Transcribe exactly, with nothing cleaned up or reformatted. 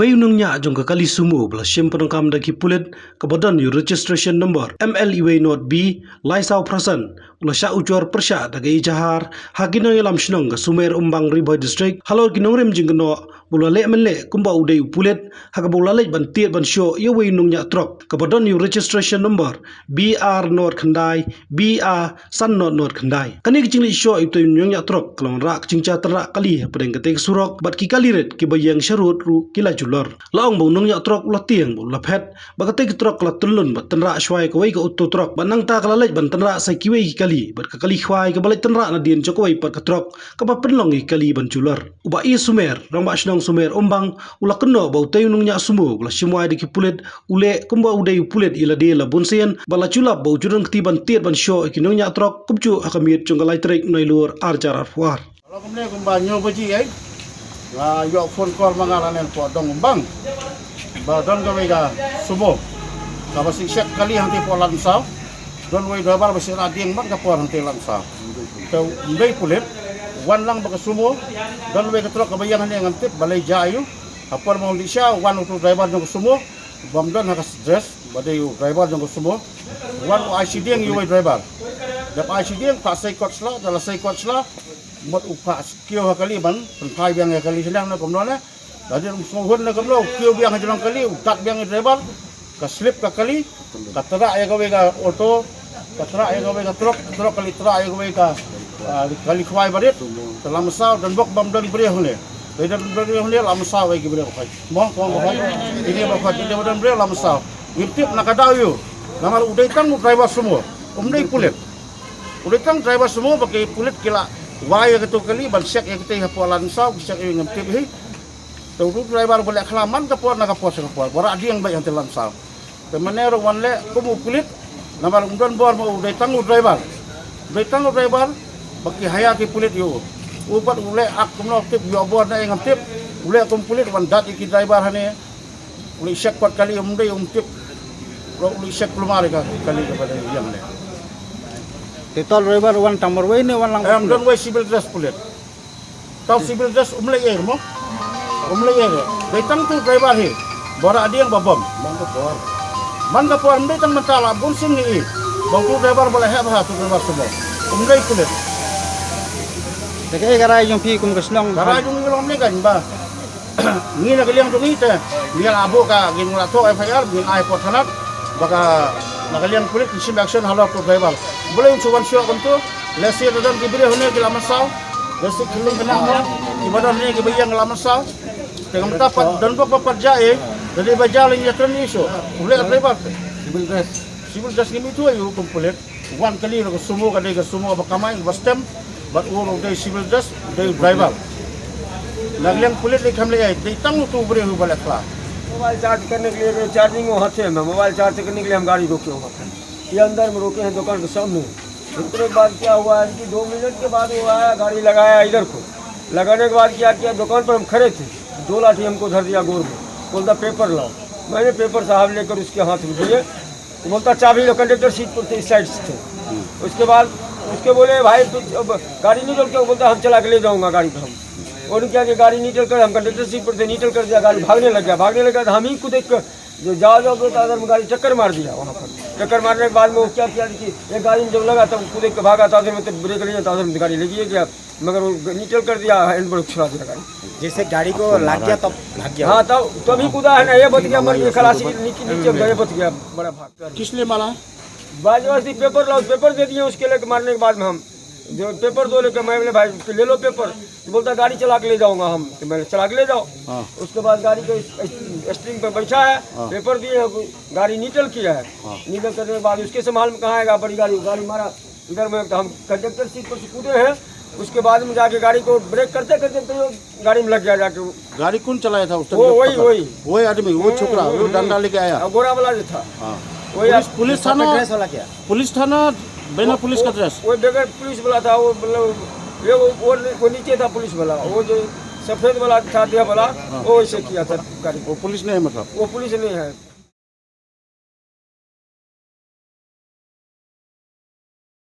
Uwei u nongñiah jong ka kali sumo ba la shim pyndonkam da ki pulit kaba don ïa u registration number M L uwei not B lai saw phrasat u la shah ujor pyrshah da ka ijahar ha ki nongïalam shnong ka Sumer Umbang, Ri Bhoi District, halor ki nongrim jingkynnoh ba u la leh mynleh kumba u dei u pulit, ha kaba u la leit ban tied ban shoh ïa uwei u nongñiah trok kaba don ïa u registration number B R not khyndai B A san not not khyndai. Kane ka jingleit shoh ïa utei u nongñiah trok ka la wanrah ka jingjia tynrah kali hapdeng katei ka surok bad ki kali rit kiba ïeng sharud ruh ki la julor. La ong ba u nongñiah trok u la tieng bad u la phet bad katei ka trok ka la tynlun bad tynrah shuwa ïa kawei ka auto trok bad nangta ka la leit ban tynrah sa ïa kiwei ki kali bad ka kali khwai kaba leit tynrah nadien jong kawei pat ka trok kaba pynlong ïa ki kali ban julor. U Bah E Sumer, Rangbah Shnong Sumer Umbang, u la kynnoh ba utei u nongñiah sumo ba la shim wai da ki pulit u leh kumba u dei u pulit ïa lade la bunsien bad la ju lap ba u ju don kti ban tied ban shoh ïa ki nongñiah trok kumjuh ha ka miet jong ka lai tarik Nailur ar hajar arphew ar. Halo kumne kumba hynñiew baje ei, la ïoh phone call ma nga lane hapoh dong Umbang ba don kawei ka sumo kaba shu shek kali hangtei hapoh Ladsaw. Don uwei u driver ba shu rah dieng man ka por hangtei Ladsaw. Te um dei pulit, wan lang bad ka sumo. Don uwei ka trok kaba ïeng hangne ngam tip balei jia aïu. Ha por ba u dih sha, wan utu u driver jong ka sumo bym don ha ka dress ba dei u driver jong ka sumo. Wan u ai shidieng ïa uwei u driver. Dep ai shidieng, phah sei kot sla, da la sei kot sla, mut u phah kiew ha kali ban pynphai biang ïa kali sdang ne kumno ne. Lada u sngewhun ne kumno, u kiew biang ha jrong kali, u tat biang ïa u driver, ka slip ka kali, ka tyrah ïa kawei ka auto, ka tyrah ïa kawei ka trok, trok ka leit tyrah ïa kawei ka, ah, kali khwai barit. Te la mynsaw, don bok bym don briew hangne. Lada don briew hangne, la mynsaw ïa ki briew ba khoit. Mo, kong ba khoit. Kine ba khoit, kine ba don briew la mynsaw. Ngim tip na ka daw aïu. Namar u dei tang u driver sumo, um dei pulit. U dei tang driver sumo ba ki pulit ki la wai ïa kato kali ban shek ïa katei hapoh Ladsaw, ki shek ïa ngim tip hi. Te utu u driver ba leh khlem man ka por na ka por sha ka por, ba rah dieng beit hangtei Ladsaw. Te mynne ruh wan leh kum u pulit, namar um don bor ma u, dei tang u driver. Dei tang u driver ba ki hire ki pulit ïa u. U pat u leh ak kumno tip, ïoh bor ne ngam tip. U leh kum pulit wan dat ïa ki driver hangne. U leit shek kot kali, um dei, um tip. U leit shek kulmar ïa ka kali kaba dei ïa hangne. Te uto u driver wan tang marwei ne wan lang? Em, don wei civil dress pulit. Tang civil dress um leh ei mo. Um leh ei. Dei tang utu u driver hi ba rah dieng ba bom. Man ka por. Man ka por, um dei tang mynta, la bun sien ngi i ba utu u driver ba la heh bha, utu u driver sumo. Um dei pulit. Te kaei ka rai jong phi kum ka shnong? Ka rai jong ngi long ne kan ba ngi na ka liang jong ngi te ngi la buh ka, ngin la thoh F I R, ngin ai hapoh thana ba ka, na ka liang pulit ngin shim action halor utu u driver. Balei un shu wan shuwa kumto? Lehse da don ki briew hangne ki la mynsaw. Lehse ki lung kane mo, kiba don hangne kiba ïeng la mynsaw. Te ngam ta pat don bok ba pat jia ei. Da dei ba jia lei ngin ïatreiñ ïa u shuh. U leh driver. Civil dress. Civil dress, ngim ithuh aïu kum pulit. Wan kali ruh ka sumo, ka dei ka sumo ba kamai ba stem. Bad u ruh u dei civil dress, u dei u driver. Na ka liang pulit lei kam leh ei, dei tang utu u briew ba leh khla. मोबाइल चार्ज करने के लिए, चार्जिंग वहाँ थे, मैं मोबाइल चार्ज करने के लिए हम गाड़ी रोके वहाँ पर। ये अंदर में रोके हैं दुकान के सामने। इतने बाद क्या हुआ है कि दो मिनट के बाद वो आया, गाड़ी लगाया इधर को। लगाने के बाद क्या किया, दुकान पर हम खड़े थे, दो लाठी हमको धर दिया गोर में, बोलता, "पेपर लाओ।" मैंने पेपर साहब लेकर उसके हाथ में दिए, तो बोलता, "चाबी लो।" कंडक्टर सीट पर थे, इस साइड से थे। उसके बाद उसके बोले, "भाई, तू अब गाड़ी नहीं चल के?" बोलता, "हम चला के ले जाऊंगा गाड़ी को हम।" उन्होंने क्या कि गाड़ी नहीं चल कर, हम कंडक्टर सीट पर थे, नहीं चल कर दिया, गाड़ी भागने लग गया। भागने लगा तो हम ही कूदे क-, जो जाओ, जाओ, बोलता, उधर में गाड़ी चक्कर मार दिया वहाँ पर। चक्कर मारने के बाद में वो क्या किया कि एक गाड़ी में जब लगा, तब कूदे के भागा, तो उधर में तो ब्रेक नहीं था, उधर में गाड़ी लगी गया, मगर वो नीटल कर दिया, हैंड ब्रेक छुड़ा दिया गाड़ी। जैसे गाड़ी को लाग गया, तब भाग गया। हाँ, तब, तभी कूदा है ना, ये बच गया, मर गया, खलासी नीचे, नीचे गए, बच गया, बड़ा भाग। किस लिए मारा? बाजवासी पेपर लाओ, पेपर दे दिए, उसके लेके मारने के बाद में हम जो पेपर दो लेकर मैं बोले, "भाई, ले लो पेपर।" तो बोलता, "गाड़ी चला के ले जाऊंगा हम।" तो मैंने, "चला के ले जाओ।" हाँ। उसके बाद गाड़ी के स्टीयरिंग पर बैठा है, हाँ। पेपर दिए हैं, गाड़ी नीटल किया है। हाँ। नीटल करने के बाद उसके संभाल में कहाँ आएगा बड़ी गाड़ी, गाड़ी मारा इधर में, तो हम कंडक्टर सीट पर से कूदे हैं। उसके बाद में जाके गाड़ी को ब्रेक करते करते तो गाड़ी में लग गया जाके। गाड़ी कौन चलाया था उस टाइम वो जब वही, पकड़ा? वही। वही आदमी, वो हम्म, छोकरा, हम्म, वो हम्म। डंडा लेके आया। हाँ, गोरा वाला जो था। हाँ। वही पुलिस, आद-, पुलिस थाना, कपड़ा ड्रेस वाला क्या? पुलिस थाना, बिना वो, पुलिस का वो, ड्रेस। वो बगैर पुलिस वाला था, वो मतलब, ये वो, वो, वो नीचे था पुलिस वाला, वो जो सफेद वाला था देह वाला, हाँ। वो ऐसे किया था गाड़ी। वो पुलिस नहीं है मतलब? वो पुलिस नहीं है।